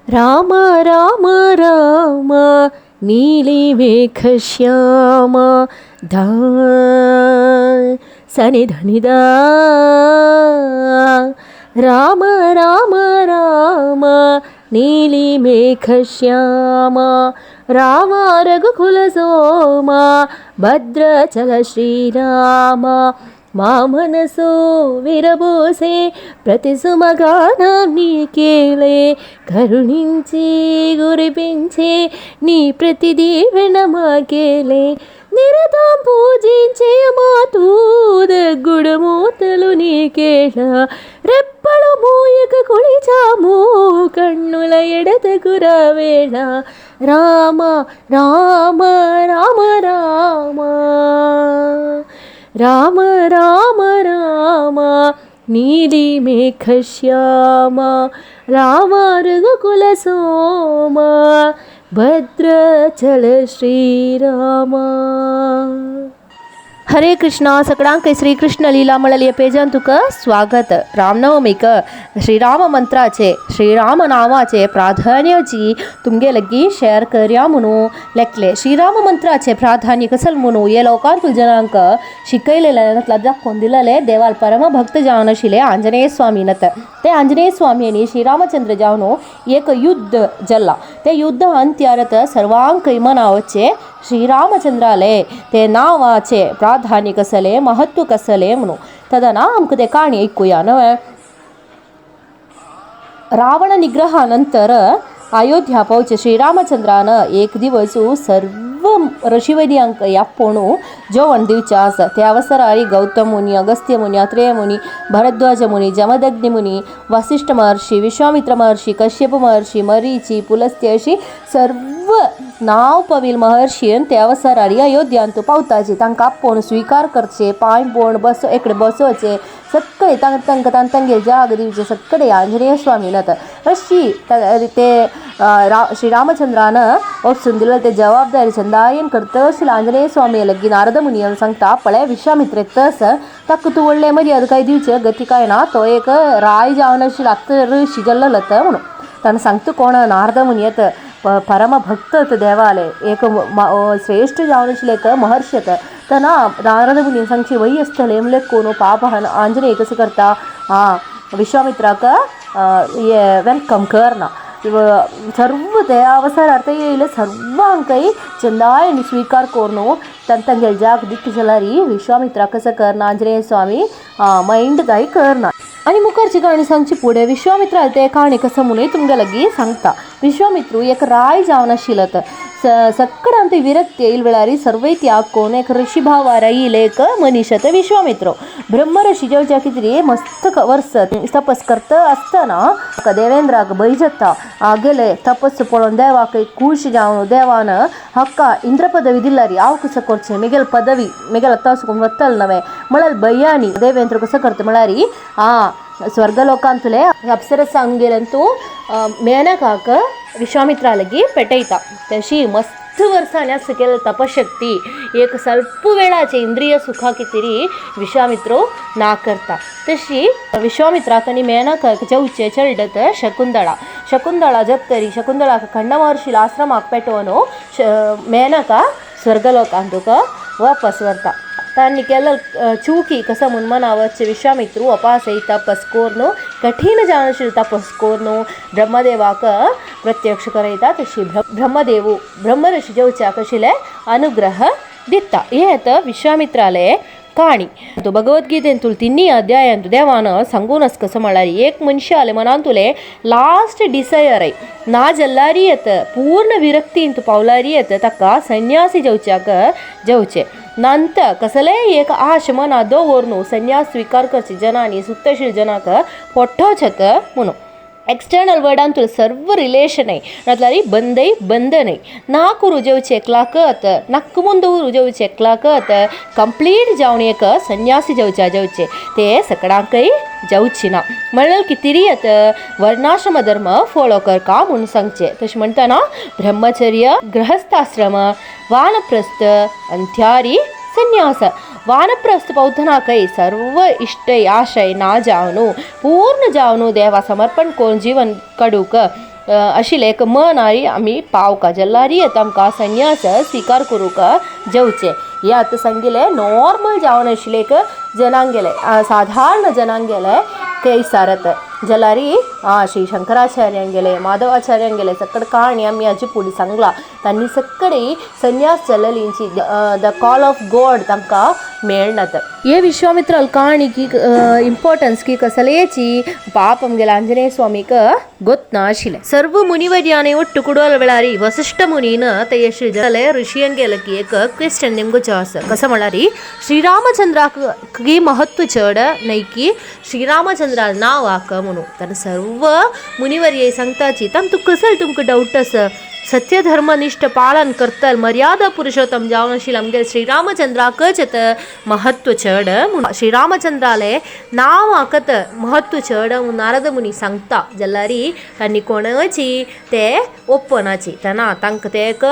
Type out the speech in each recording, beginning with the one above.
राम राम राम नीली मेघ श्याम धा सनि धनि दा। राम राम राम नीली मेघ श्याम राम रघुकुल सोमा भद्रचल श्रीराम। మా మనసు విరబోసే ప్రతి సుమగానం నీకేలే, కరుణించి గురిపించే నీ ప్రతి దీవెన మాకేలే. నిరతం పూజించే మా తూదగుడమూతలు నీకేలా, రెప్పలు మూయక కొలిచాము కన్నుల ఎడతగురవేళ. రామ రామ రామ రామ రామ రామ రామ నీలి మేఘ శ్యామ రామ రఘుకుల సోమ భద్రచల శ్రీరామ. हरे कृष्णा सकडांक श्रीकृष्ण लीला मळलिय पेजान तुका स्वागत. रामनवमीक श्रीराम मंत्राचे श्रीराम नामाचे प्राधान्याची तुमगे लगी शेअर करया म्हणून लेखले. श्रीराम मंत्राचे प्राधान्य कसल म्हणून हे लोकांतुल जनांक शिकयलेले दाखोवन दिलेले देवाल परम भक्त जावन आशिल्ले आंजनेय स्वामी नत. ते आंजनेय स्वामी श्रीरामचंद्र जावन एक युद्ध जल्ला. ते युद्ध अंत्यारत सर्वांक मनावचे श्रीरामचंद्राले ते नावाचे प्राधान्य कसले महत्व कसले म्हणून तदना आमकां ते काणी ऐकूया नवे. रावण निग्रहानंतर अयोध्या पावचे श्रीरामचंद्रान एक दिवस सर्व ऋषिवैद्यांक आपोवणू जेवण दिवचें आसा. त्या अवसरार गौतम मुनी, अगस्त्य मुनी, अत्रेय मुनी, भरद्वाज मुनी, जमदग्नी मुनी, वसिष्ठ महर्षी, विश्वामित्र महर्षी, कश्यप महर्षी, मरीची, पुलस्त्य अशी सर्व नाव पवील महर्षीन त्या अवसरार अयोध्यांत पावताचे. तांकां आपोवन स्विकार करचे, पांय पोवन बस एकडे बसोवचे, सगळे तांकां तांगेर जाग दिवचे सगळे आंजनेय स्वामी नत. अशी ते श्रीरामचंद्रान वचून दिले ते जबाबदारी चंदायन करता आशिल्ले आंजनेय स्वामी लगी नारद मुनियन सांगता, पळय विश्वामित्र तस ताका तूं व्हडले मर्याद काय दिवचे गती काय ना, तो एक राय जावन आशिल्लो आतां ऋषी जाल्लो तो म्हणून. ताणें सांगता कोण नारद मुनियत परमभक्त देवाले एक श्रेष्ठ जावन आशिल्ले एक महर्षी. तेन्ना नारद मुनी सांगचे वय आसतलें म्हणल्यार कोण पाप आंजनेय कसो करता, आं विश्वामित्राक हे welcome करना. सर्व ते अवसरार ते येयले सर्वांकय चंदायन स्विकार करून तांगेले जाग दिक जाल्यार विश्वामित्रा कसो करना आंजनेय स्वामी मायंड काय करना. आनी मुखारची काणी सांगची फुडें विश्वामित्रा ते काणी कसो म्हणून तुमगे लागीं सांगता. विश्वामित्रू एक राय जावन आशिल्लो सगळ्यांत विरक्ती येयल वेळार सर्वय त्याग करून एक ऋषीभावार येयले एक मनीस तो विश्वामित्र. ब्रह्म ऋषी जेवच्या कितें मस्त वर्स तपस करता आसतना देवेंद्राक भंय जाता. गेले तपस पळोवन देवाक खूश जावन देवान हक्का इंद्र पदवी दिल्यार हांव कसो करचें, मेगेल पदवी मेगेल आतां सुकून वतल नवें म्हळ्यार भंयानी देवेंद्र कसो करता म्हळ्यार आं स्वर्गलोकांतले अप्सरसांगेल्यान मेनकाक विश्वामित्रा लागीं पेटयता. तशी मस्त वर्सांनी आसा केल्ले तपशक्ती एक स्वल्प वेळाचे इंद्रिय सुखा कितें विश्वामित्रो ना करता. तशी विश्वामित्राक आनी मेनकाक जेवचे चेडत शकुंदळा. शकुंदळा जत्तरी शकुंदळाक खंड महर्षीला आश्रमाक पेटोवन मेनका स्वर्गलोकांत तुका वापस व्हरता. तांणी केल्लो चुकी कसो म्हूण मनावचे विश्वामित्रू अपासय तपस करून कठीण जावन आशिल्लो तपस करून ब्रह्मदेवाक प्रत्यक्ष करयता. तशी ब्रह्मदेवू ब्रह्मऋषी जेवच्याक आशिल्ले अनुग्रह दिता. हें आतां विश्वामित्राले काणी. भगवद्गीतेंतुल तिन्ही अध्यायांत देवान सांगून आसा कसो म्हळ्यार एक मनशाले मनांतुले लास्ट डिसायर ना जाल्यार येत पूर्ण विरक्तींत पावल्यार येत ताका संन्यासी जेवच्याक जेवचें. नंतर कसलेय एक आश मना दवरून संन्यास स्विकार करचे जनांनी सुत्तशील जनाक पोटोचेत म्हणून. एक्सटर्नल वर्डांतुल सर्व रिलेशनय म्हटल्यार बंदय बंधनय ना करू जेवचे एकलाकत नक्क मुंद जेवचे एकलाकत कंप्लीट जावन एक संन्यासी जेवच्या जेवचे ते सकडांकय जेवची ना म्हणल्यार कितें येत वर्णाश्रम धर्म फॉलो करका म्हूण सांगचे. तशें म्हणटना ब्रह्मचर्य, गृहस्थाश्रम, वानप्रस्थ, अंत्यारी संन्यास. वानप्रस्थ पावतना कय सर्व इश्टय आशय ना जावन पूर्ण जावन देवा समर्पण करून जीवन काडूंक आशिल्लें एक मन आरी आमी पावका जाल्यार आमकां संन्यास स्विकार करूंक जेवचें. हें आतां सांगिल्लें नॉर्मल जावन आशिल्लें एक जनांगेलें साधारण जनांगेलें कैसारत जाल्यार श्री शंकराचार्यांगेलें माधवाचार्यांगेलें सगळे काणी आमी हाचे फुडें सांगला. तांणी सगळे संन्यास चललींची the call of God तांकां मेळनात. हे विश्वामित्राल काणी की इम्पॉर्टन्स की कसलेची पाप आमगेले आंजनेय स्वामीक गोतना आशिल्लें. सर्व मुनिवर्याने ಒಟ್ಟು ಕುಡೋಲ वेळारी वसिष्ठ मुनीन ते जाले ऋषियंगेले की एक क्वेश्चन निमगोचो आसा. कसो म्हळ्यार श्रीरामचंद्राक की महत्व चड न्हय की श्रीरामचंद्रा नांव आक म्हणून. तर सर्व मुनिवर्य सांगताची तांतूं कसल तुमकां डावट आसा? सत्यधर्मनिष्ठ पालन करतल मर्यादा पुरुषोत्तम जावन आशिल्लें आमगेले श्रीरामचंद्राकच महत्व चड म्हणून. श्रीरामचंद्राले नांव आकत महत्व चड म्हणून नारद मुनी सांगता जाल्यार तांणी कोणाची ते ओपनाची तेन्ना तांकां ते एक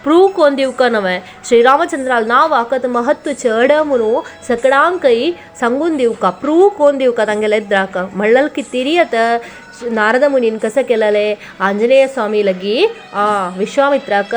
प्रूव कोन्न दिवंक नवें श्रीरामचंद्राल नांव आकत महत्व चड म्हणून सगळ्यांकय सांगून दिवका प्रूव कोन्न दिवका तांगेले एद्राक म्हणल्यार कितें आतां नारद मुनीन कसं केलेलें आंजनेय स्वामी लगी विश्वामित्राक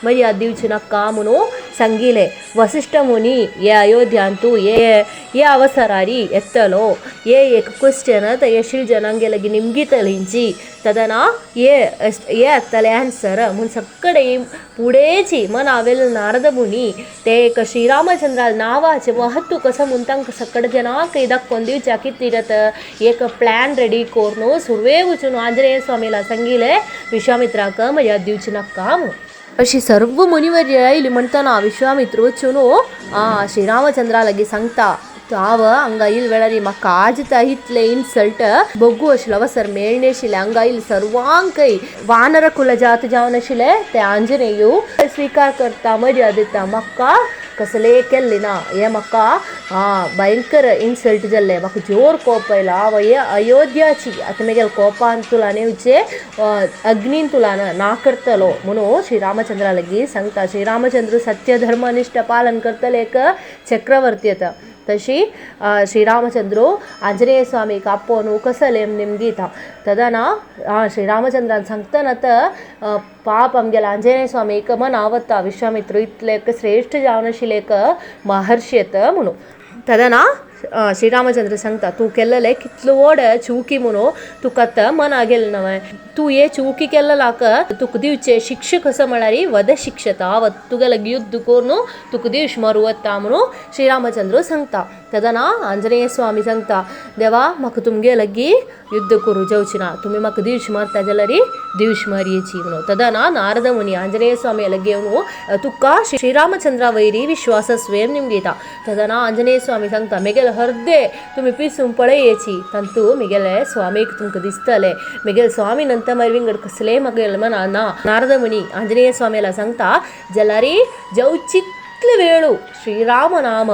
मर्याद दिवची नाका म्हणून सांगिलें. वसिष्ठ मुनी हे अयोध्यांतू हे हे अवसरारी येतलो हे एक क्वेश्चन येशील जनांगे लगी निमगितलींची तदना हे हे येतलें आन्सर म्हूण सगळे पुढेची मनावेल नारद मुनी ते एक श्रीरामचंद्रा नांवाचें महत्व कसं म्हूण तांकां सगळे जनांक दाखोवन दिवच्या कितें एक प्लॅन रेडी करून सुरवेक वचून आंजनेय स्वामीला सांगिलें विश्वामित्राक मर्याद दिवची नाका म्हणून. अशी सर्व मुनिवर्य आयली म्हणटना विश्वामित्र वचून श्रीरामचंद्रा लागीं सांगता हांव हांगा येयल वेळार म्हाका आजता इतलें इन्सल्ट बगू आशिल्लो अवसर मेळनाशिल्लें. हांगा येयल सर्वांकय वानर कुल जात जावन आशिल्लें ते आंजनेयू स्विकार करता मर्याद दिता म्हाका कसलें केल्लें ना हें म्हाका भयंकर इन्सल्ट जाल्लें म्हाका जोर कोप आयलो. हांव हे अयोध्याची आतां मागीर कोपान तुला नेवचे अग्नीन तुला ना करतलो म्हणून श्रीरामचंद्रा लागीं सांगता. श्रीरामचंद्र सत्य धर्मनिष्ठ पालन करतले एक चक्रवर्ती येता तशी श्रीरामचंद्र आंजनेय स्वामीक आपोवन कसलें निमगिता तदना श्रीरामचंद्रान सांगतना तर पाप आमगेले आंजनेय स्वामीक मनावता विश्वामित्र इतले एक श्रेश्ठ जावन आशिल्ले एक महर्षी येता म्हणून. तदना श्रीरामचंद्र सांगता तूं केल्लें कितलो व्हड चुकी म्हणून तुका आतां मना गेलें नवें तूं हे चुकी केल्लेलाक तुका दिवचें शिक्षा कसो म्हळ्यार वध शिक्षता हांव तुगे लागीं युद्ध करून तुका दिवश मरूं वता म्हणून श्रीरामचंद्र सांगता. तेन्ना आंजनेय स्वामी सांगता देवा म्हाका तुमगे लागीं युद्ध करूं जेवचें ना तुमी म्हाका दिवश मारता जाल्यार दिवश मारयेची म्हणून. तेन्ना नारद मुनी आंजनेय स्वामी लागीं येवन तुका श्रीरामचंद्रा वयरी विश्वास स्वयं निमगिता. तेन्ना आंजनेय स्वामी सांगता मेगेले हर्दे तुमी पिसून पळयाची तांतू मेगेले स्वामीक तुमकां दिसतले मेगेले स्वामी नंतर मागीर विंगड कसलेय म्हागेले मना ना. नारद मुनी आंजनेय स्वामीला सांगता जाल्यार जेवचितले वेळू श्रीराम नाम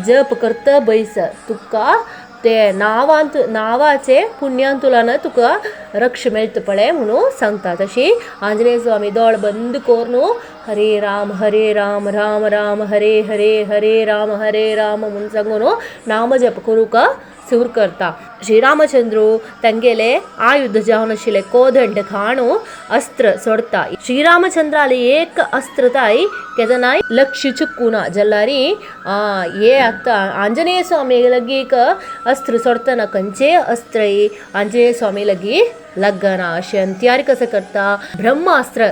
जप करता बैस तुका ते नांवांत नांवाचे पुण्यान तुलान तुका रक्ष मेळटा पळय म्हणून सांगता. तशी आंजनेय स्वामी दोळ बंद करून हरे राम राम राम हरे हरे हरे राम म्हणून सांगून नामजप करूंक सुरू करता. श्रीरामचंद्र तांगेले आयुध जावन आशिल्लें कोदंड खाणू अस्त्र सोडता. श्रीरामचंद्राले एक अस्त्र ताय केदनाय लक्ष चुकूना जाल्यार हे आतां आंजनेय स्वामी लागीं एक अस्त्र सोडतना खंयचें अस्त्र आंजनेय स्वामी लागीं लागना. अशें अंत्यार कसो करता ब्रह्मास्त्र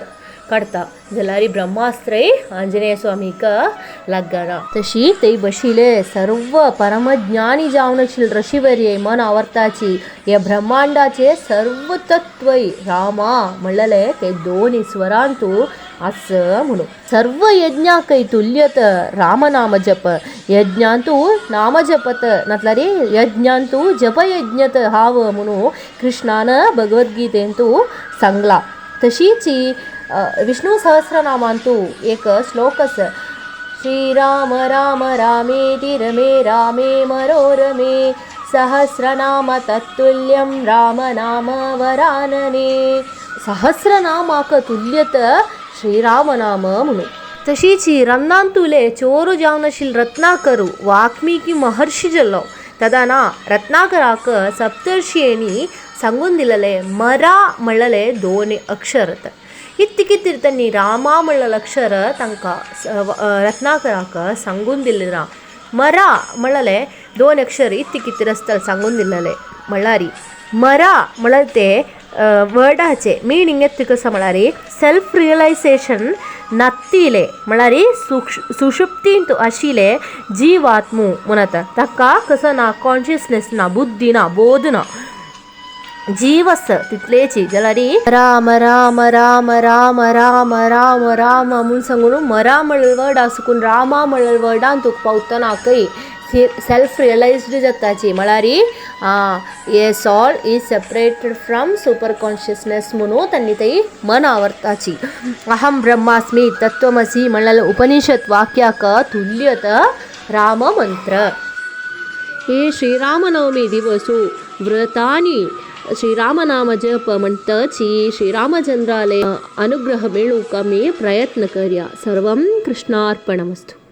काडता जाल्यार ब्रह्मास्त्रय आंजनेय स्वामीक लागना. तशी ते बशिले सर्व परमज्ञानी जावन आशिल्ले ऋषिवर्य मन आवरताची हे ब्रह्मांडाचे सर्व तत्वय रामा म्हणलेले ते दोन स्वरांतू आस म्हणून. सर्व यज्ञाकय तुल्यत रामनाम जप यज्ञांतू नाम जपत नातल्यार यज्ञांतू जपयज्ञत हाव म्हणून कृष्णान भगवद्गीतेंतू सांगला. तशीच विष्णु सहस्रनामांतू एक श्लोक आसा श्रीराम राम रामेति रमे रामे मनोरमे सहस्रनाम तत्तुल्यं राम नाम वरानने. सहस्रनामाक तुल्यत श्रीरामनाम म्हणून. तशीच रन्नांतुले चोरू जावन आशिल्ले रत्नाकरू वाल्मीकी महर्षी जाल्लो तदना रत्नाकराक सप्तर्षियेनी सांगून दिलेले मरा म्हणलेले दोन अक्षर इत्ती कितें तांणी रामा म्हणलेले अक्षर तांकां रत्नाकराक सांगून दिलें ना. मरा म्हणलेले दोन अक्षर इत्ती कितें आसतलें सांगून दिलेले म्हणल्यार मरा म्हणल्यार ते वर्डाचे मिनींग येता कसो म्हळ्यार सेल्फ रियलायझेशन नातिले म्हळ्यार सुषुप्तींत आशिल्ले जिवात्मू म्हणत ताका कसो ना कॉन्शियसनेस ना, बुद्धी ना, बोध ना, जीव आसा तितलेची. जाल्यार राम राम राम राम राम राम राम म्हूण सांगून मरा म्हणलेले वर्ड आसकून रामा म्हणलेले वर्डान तुका पावतना खंय सेल्फ रियलायज्ड जाताची म्हळ्यार हे soul is separated from super consciousness म्हणून तांणी ती मनावर्ताची. अहम ब्रह्मास्मी तत्वमसी म्हणलेले उपनिषद वाक्याक तुल्यत राम मंत्र. हे श्रीरामनवमी दिवसू व्रतानी श्रीरामनाम जप म्हणतची श्रीरामचंद्राले अनुग्रह मेळूंक आमी प्रयत्न करया. सर्वं कृष्णार्पणमस्तु.